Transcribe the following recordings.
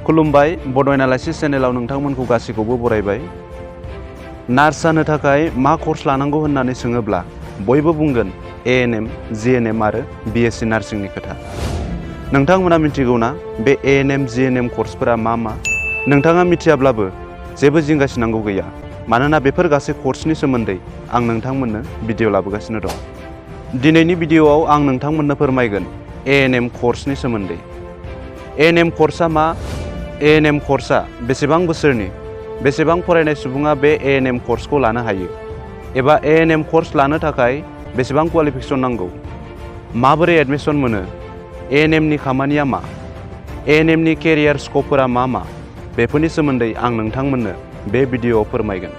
खुलुमबाय बड' एनालाइसिस चेनेलाव नोंथांमोनखौ गासैखौबो बरायबाय। नार्स जानो थाखाय मा कर्स लानांगौ होननानै सोङोब्ला बयबो बुंगोन एएनएम, जिएनएम आरो बिएससि नार्सिंनि खोथा। नोंथांमोना मिथिगौना बे एएनएम, जिएनएम कर्सफोरा मा मा? नोंथाङा मिथियाब्लाबो जेबो जिंगासिनांगौ गैया, मानोना बेफोर गासै कर्सनि सोमोन्दै आं नोंथांमोननो भिडिअ लाबोगासिनो दं। दिनैनि भिडिअआव आं नोंथांमोननो फोरमायगोन एएनएम कर्सनि सोमोन्दै। एएनएम कर्सआ मा? एएनएम कर्सआ बेसेबां बोसोरनि, बेसेबां फरायनाय सुबुङा बे एएनएम कर्सखौ लानो हायो, एबा एएनएम कर्स लानो थाखाय बेसेबां क्वालिफिकेसन नांगौ, माबोरै एडमिसन मोनो, एएनएमनि खामानिया मा, एएनएमनि केरियार स्कपफोरा मा मा, बेफोरनि सोमोन्दै आं नोंथांमोननो बे भिडिअआव फोरमायगोन।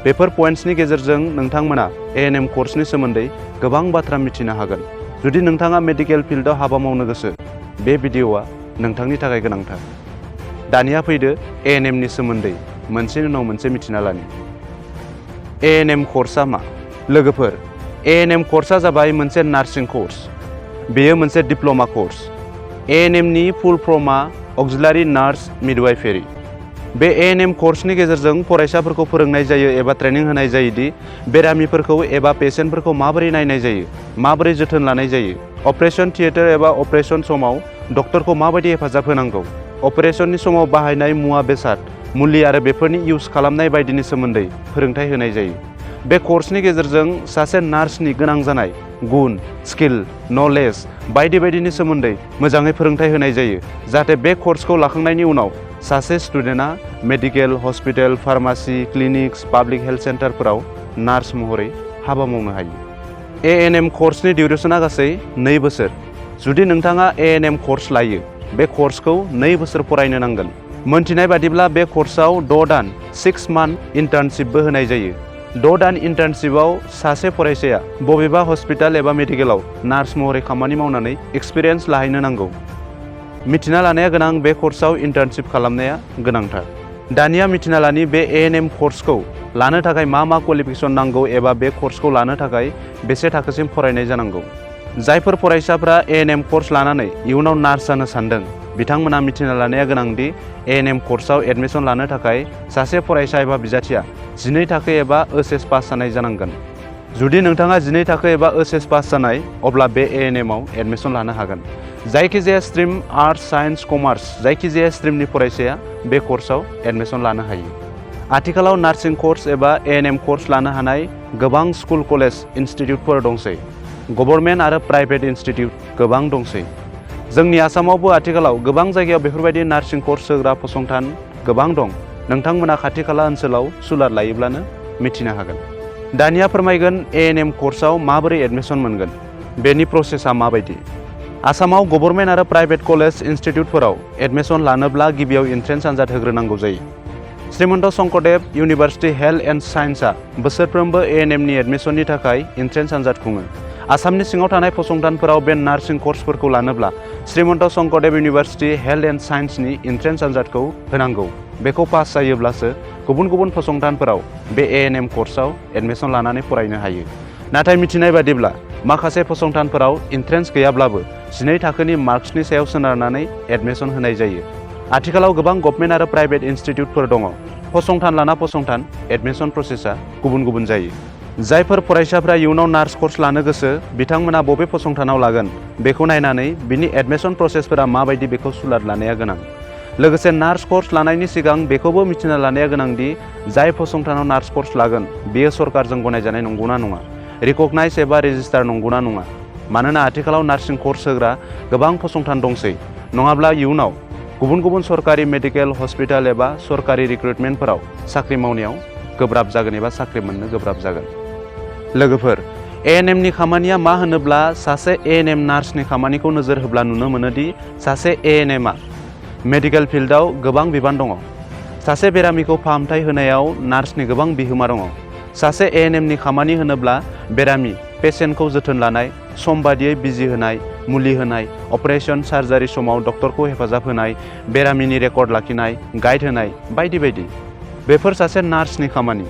बेफोर पइन्ट्सनि गेजेरजों नोंथांमोना एएनएम कर्सनि सोमोन्दै गोबां बाथ्रा मिथिनो हागोन। जुदि नोंथाङा मेडिकेल फिल्डआव हाबा मावनो गोसो, बे भिडिअआ नोंथांनि थाखाय गोनांथार। दानिया फैदो एएनएमनि सोमोन्दै मोनसेनि उनाव मोनसे मिथिना लानि। एएनएम कर्सआ मा? लोगोफोर, एएनएम कर्सआ जाबाय मोनसे नार्सिं कर्स। बेयो मोनसे डिप्ल'मा कर्स। एएनएमनि फुल फर्मआ अक्सिलारि नार्स मिडवाइफारि। बे एएनएम कर्सनि गेजेरजों फरायसाफोरखौ फोरोंनाय जायो एबा ट्रेनिं होनाय जायोदि बेरामिफोरखौ एबा पेसेन्टफोरखौ माबोरै नायनाय जायो, माबोरै जोथोन लानाय जायो, अपारेशन थियेटार एबा अपारेशन समाव डक्टरखौ माबायदि हेफाजाब होनांगौ, अपारेशननि समाव बाहायनाय मुवा बेसाद, मुलि आरो बेफोरनि इउज खालामनाय बायदिनि सोमोन्दै फोरोंथाय होनाय जायो। बे कर्सनि गेजेरजों सासे नार्सनि गोनां जानाय गुन, स्किल, नलेज बायदि बायदिनि सोमोन्दै मोजाङै फोरोंथाय होनाय जायो, जाहाथे बे कर्सखौ लाखांनायनि उनाव सासे स्टुडेन्टआ medical, hospital, pharmacy, clinics, public health सेन्टारफोराव नार्स महरै हाबा मावनो हायो। एएनएम कर्सनि डिउरेसना गासै 2 बोसोर। जुदि नोंथाङा एएनएम कर्स लायो, बे कर्सखौ 2 बोसोर फरायनो नांगोन। मोनथिनाय बादिब्ला बे कर्सआव 6 दान 6 मान्थ इन्टार्नशिपबो होनाय जायो। 6 दान इन्टार्नशिपआव सासे फरायसाया बबेबा हस्पिटाल एबा मेडिकेलाव नार्स महरै खामानि मावनानै एक्सपिरियेन्स लाहैनो नांगौ। मिथिना लानाया गोनां, बे कर्सआव इन्टार्नशिप खालामनाया गोनांथार। दानिया मिथिना लानि बे एएनएम कर्सखौ लानो थाखाय मा मा क्वालिफिकेसन नांगौ एबा बे कर्सखौ लानो थाखाय बेसे थाखोसिम फरायनाय जानांगौ। जायफोर फरायसाफ्रा एएनएम कर्स लानानै इयुनाव नार्स जानो सानदों, बिथांमोना मिथिना लानाया गोनांदि एएनएम कर्सआव एडमिसन लानो थाखाय सासे फरायसा एबा बिजाथिया 12 थाखो एबा ओएचएस पास जानाय जानांगोन। जुदि नोंथाङा 12 थाखो एबा ओएचएस पास जानाय, अब्ला बे एएनएमआव एडमिसन लानो हागोन। जायखिजाया स्ट्रिम, आर्ट्स, साइन्स, कमार्स जायखिजाया स्ट्रिमनि फरायसाया बे कर्सआव एडमिसन लानो हायो। आथिखालाव नार्सिं कर्स एबा एएनएम कर्स लानो हानाय गोबां स्कुल, कलेज, इनस्टिट्युटफोर दंसै। गभर्नमेन्ट आरो प्राइभेट इनस्टिट्युट गोबां दंसै। जोंनि आसामावबो आथिखालाव गोबां जायगायाव बेफोरबायदि नार्सिं कर्स होग्रा फसंथान गोबां दं। नोंथांमोना खाथि खाला ओनसोलाव सुलाद लायोब्लानो मिथिनो हागोन। दानिया फोरमायगोन एएनएम कर्सआव माबोरै एडमिसन मोनगोन, बेनि प्रसेसा माबायदि। आसामाव गभर्नमेन्ट आरो प्राइभेट कलेज, इनस्टिट्युटफोराव एडमिसन लानोब्ला गिबियाव एन्ट्रेन्स आनजाद होग्रोनांगौ जायो। श्रीमन्त शंकरदेव इउनिभार्सिटि हेल्थ एन्ड साइन्सआ बोसोरफ्रोमबो एएनएमनि एडमिसननि थाखाय एन्ट्रेन्स आनजाद खुङो। आसामनि सिङाव थानाय फसंथानफोराव बे नार्सिं कर्सफोरखौ लानोब्ला Srimanta Sankardev university health and साइन्सनि एन्ट्रेन्स आनजादखौ होनांगौ। बेखौ पास जायोब्लासो गुबुन गुबुन फसंथानफोराव बे एएनएम कर्सआव एडमिसन लानानै फरायनो हायो। नाथाय मिथिनाय बादिब्ला माखासे फसंथानफोराव एन्ट्रेन्स गैयाब्लाबो 12 थाखोनि मार्क्सनि सायाव सोनारनानै एडमिसन होनाय जायो। आथिखालाव गोबां गभर्नमेन्ट आरो प्राइभेट इनस्टिट्युटफोर दङ। फसंथान लाना फसंथान एडमिसन प्रसेसा गुबुन गुबुन जायो। जायफोर फरायसाफ्रा इयुनाव नार्स कर्स लानो गोसो, बिथांमोना बबे फसंथानाव लागोन बेखौ नायनानै बिनि एडमिसन प्रसेसफोरा माबायदि बेखौ सुलाद लानाया गोनां। लोगोसे नार्स कर्स लानायनि सिगां बेखौबो मिथिना लानाया गोनांदि जाय फसंथानाव नार्स कर्स लागोन बेयो सरकारजों गनायजानाय नंगौना नङा, रिकगनाइज एबा रेजिस्टार नंगौना नङा। मानोना आथिखालाव नार्सिं कर्स होग्रा गोबां फसंथान दंसै। नङाब्ला इयुनाव गुबुन गुबुन सरकारि मेडिकेल, हस्पिटाल एबा सरकारि रिक्रुटमेन्टफोराव साख्रि मावनायाव गोब्राब जागोन एबा साख्रि मोननो गोब्राब जागोन। लोगोफोर, एएनएमनि खामानिया मा होनोब्ला सासे एएनएम नार्सनि खामानिखौ नोजोर होब्ला नुनो मोनोदि सासे एएनएमआ मेडिकेल फिल्डआव गोबां बिबान दङ। सासे बेरामिखौ फाहामथाय होनायाव नार्सनि गोबां बिहोमा दङ। सासे एएनएमनि खामानि होनोब्ला बेरामि, पेसेन्टखौ जोथोन लानाय, सम बादियै बिजि होनाय, मुलि होनाय, अपारेशन सार्जारि समाव डक्टरखौ हेफाजाब होनाय, बेरामिनि रेकर्ड लाखिनाय, गाइड होनाय बायदि बायदि। बेफोर सासे नार्सनि खामानि,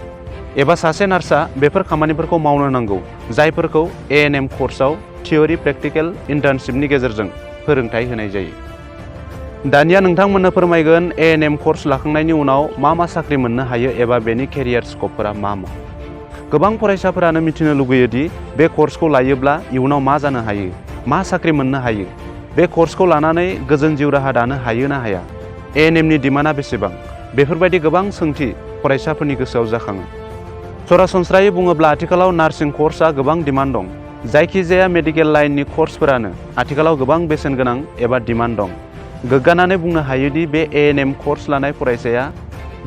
एबा सासे नार्सआ बेफोर खामानिफोरखौ मावनो नांगौ, जायफोरखौ एएनएम कर्सआव थियरि, प्रेक्टिकेल, इन्टार्नशिपनि गेजेरजों फोरोंथाय होनाय जायो। दानिया नोंथांमोननो फोरमायगोन एएनएम कर्स लाखांनायनि उनाव मा साख्रि मोननो हायो एबा बेनि केरियार स्कपफोरा मा। गोबां फरायसाफोरानो मिथिनो लुगैयो दि बे कर्सखौ लायोब्ला इयुनाव मा जानो हायो, मा साख्रि मोननो हायो, बे कर्सखौ लानानै गोजोन जिउ राहा दानो हायो ना हाया, एएनएमनि डिमान्डआ बेसेबां, बेफोरबायदि गोबां सोंथि फरायसाफोरनि गोसोआव जाखाङो। सरासनस्रायै बुङोब्ला आथिखालाव नार्सिं कर्सआ गोबां डिमान्ड दं। जायखिजाया मेडिकेल लाइननि कर्सफोरानो आथिखालाव गोबां बेसेन गोनां एबा डिमान्ड दं। गोग्गानानै बुंनो हायोदि बे एएनएम कर्स लानाय फरायसाया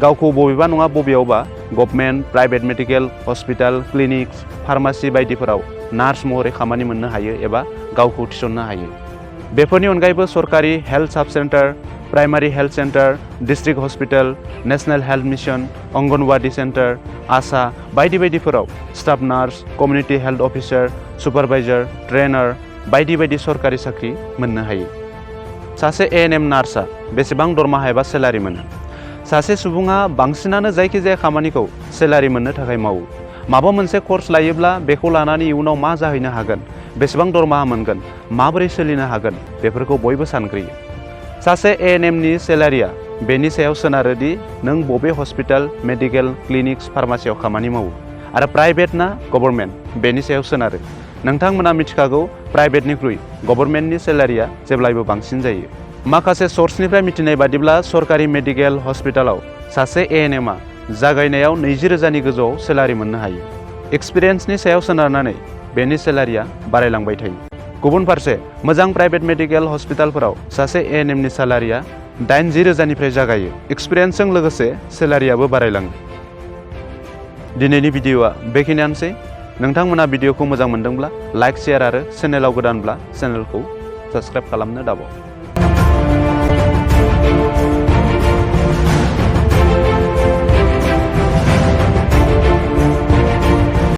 गावखौ बबेबा नङा बबेयावबा government, private medical hospital, clinics, pharmacy बायदिफोराव नार्स महरै खामानि मोननो हायो एबा गावखौ थिसननो हायो। बेफोरनि अनगायैबो सरकारि health sub centre, primary health centre, district hospital, national health mission, anganwadi centre, ASHA बायदि बायदिफोराव staff nurse, community health officer, supervisor, trainer बायदि बायदि सरकारि साख्रि मोननो हायो। सासे एएनएम नार्सआ बेसेबां दरमाहा एबा सेलारि मोनो? सासे सुबुङा बांसिनानो जायखिजाया खामानिखौ सेलारि मोननो थाखाय मावो। माबा मोनसे कर्स लायोब्ला बेखौ लानानै इयुनाव मा जाहैनो हागोन, बेसेबां दरमाहा मोनगोन, माबोरै सोलिनो हागोन, बेफोरखौ बयबो सानग्रोयो। सासे एएनएमनि सेलारिया बेनि सायाव सोनारो दि नों बबे हस्पिटाल, मेडिकेल, क्लिनिक्स, फार्मासियाव खामानि मावो आरो प्राइभेट ना गभर्नमेन्ट बेनि सायाव सोनारो। नोंथांमोना मिथिखागौ प्राइभेटनिख्रुइ गभर्नमेन्टनि सेलारिया जेब्लायबो बांसिन जायो। माखासे सर्सनिफ्राय मिथिनाय बादिब्ला सरकारि मेडिकेल हस्पिटालाव सासे एएनएमआ जागायनायाव 20,000नि गोजौआव सेलारि मोननो हायो। एक्सपिरियेन्सनि सायाव सोनारनानै बेनि सेलारिया बारायलांबाय थायो। गुबुन फारसे मोजां प्राइभेट मेडिकेल हस्पिटालफोराव सासे एएनएमनि सेलारिया 80,000निफ्राय जागायो। एक्सपिरियेन्सजों लोगोसे सेलारियाबो बारायलाङो। दिनैनि भिडिअआ बेखिनियानोसै। नोंथांमोना भिडिअखौ मोजां मोनदोंब्ला लाइक, शेयार आरो चेनेलाव गोदानब्ला चेनेलखौ साबस्क्राइब खालामनो दाबाव।